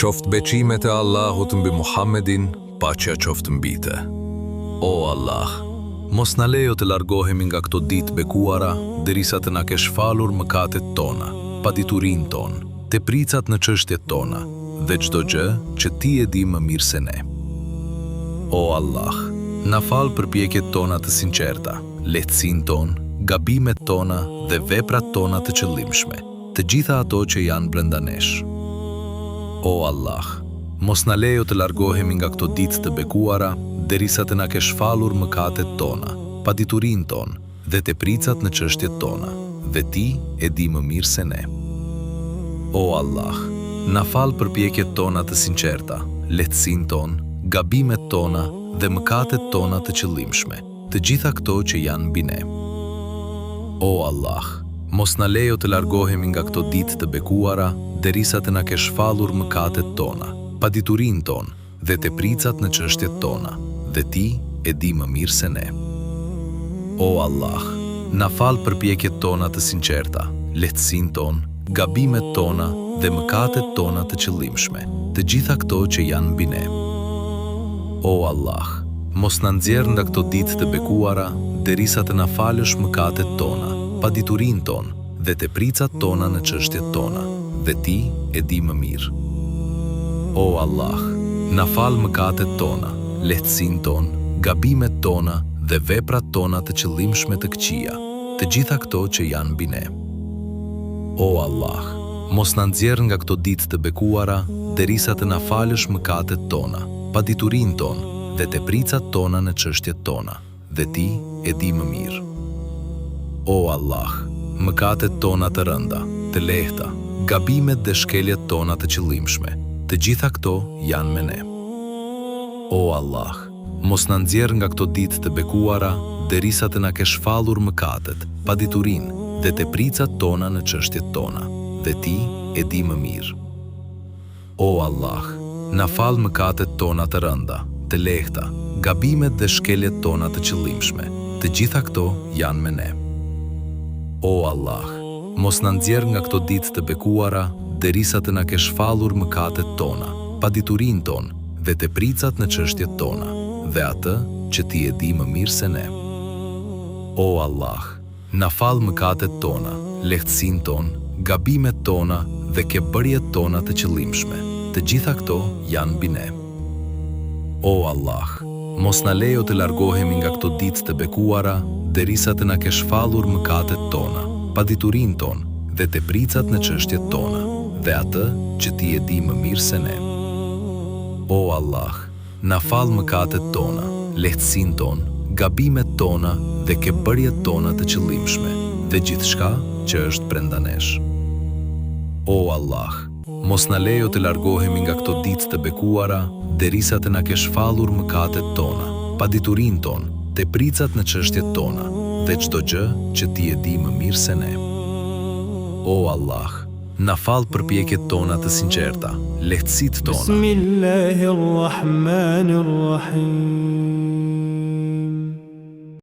Qoftë bekimet e Allahut mbi Muhammedin, paqja qoftë mbi të. O Allah, mos na lejo të largohemi nga këto ditë bekuara derisa të na kesh falur mëkatet tona, paditurinë tonë, tepricat në çështjet tona dhe çdo gjë që Ti e di më mirë se ne. O Allah, na fal përpjekjet tona të sinqerta, lehtësinë tonë, gabimet tona dhe veprat tona të qëllimshme, të gjitha ato që janë brenda nesh. O Allah, mos na lejo të largohemi nga këto ditë të bekuara derisa të na kesh falur mëkatet tona, paditurinë tonë dhe tepricat në çështjet tona, dhe Ti e di më mirë se ne. O Allah, na fal përpjekjet tona të sinqerta, lehtësinë tonë, gabimet tona dhe mëkatet tona të qëllimshme, të gjitha këto që janë mbi ne. O Allah, mos na lejo të largohemi nga këto ditë të bekuara derisa të na kesh falur mëkatet tona, paditurinë tonë dhe tepricat në çështjet tona, dhe Ti e di më mirë se ne. O Allah, na fal përpjekjet tona të sinqerta, lehtësinë tonë, gabimet tona dhe mëkatet tona të qëllimshme, të gjitha këto që janë mbi ne. O Allah, mos na nxjerr nga këto ditë të bekuara derisa të na falësh mëkatet tona, paditurinë tonë dhe tepricat tona në çështjet tona, dhe Ti e di më mirë. O Allah, na fal mëkatet tona, lehtësinë tonë, gabimet tona dhe veprat tona të qëllimshme të këqija, të gjitha këto që janë mbi ne. O Allah, mos na nxjerr nga këto ditë të bekuara derisa të na falësh mëkatet tona, paditurinë tonë dhe tepricat tona në çështjet tona, dhe Ti e di më mirë. O Allah, mëkatet tona të rënda, të lehta, gabimet dhe shkeljet tona të qëllimshme, të gjitha këto janë me ne. O Allah, Mos na nxjerr nga këto ditë të bekuara derisa të na kesh falur mëkatet, paditurinë dhe tepricat tona në çështjet tona, dhe Ti e di më mirë. O Allah, na fal mëkatet tona të rënda, të lehta, gabimet dhe shkeljet tona të qëllimshme, të gjitha këto janë me ne. O Allah, mos na nxjerr nga këto ditë të bekuara derisa të na kesh falur mëkatet tona, paditurinë tonë dhe tepricat në çështjet tona, dhe atë që Ti e di më mirë se ne. O Allah, na fal mëkatet tona, lehtësinë tonë, gabimet tona dhe keqbërjet tona të qëllimshme, të gjitha këto janë mbi ne. O Allah, mos na lejo të largohemi nga këto ditë të bekuara derisa të na kesh falur mëkatet tona, paditurinë tonë dhe tepricat në çështjet tona, dhe atë që Ti e di më mirë se ne. O Allah, na fal mëkatet tona, lehtësinë tonë, gabimet tona dhe keqbërjet tona të qëllimshme dhe gjithçka që është brenda nesh. O Allah, mos na lejo të largohemi nga këto ditë të bekuara derisa të na kesh falur mëkatet tona, paditurinë tonë, tepricat në çështjet tona dhe çdo gjë që Ti e di më mirë se ne. O Allah, Na fal përpjekjet tona të sinqerta, lehtësitë tona. Bismillahirrahmanirrahim.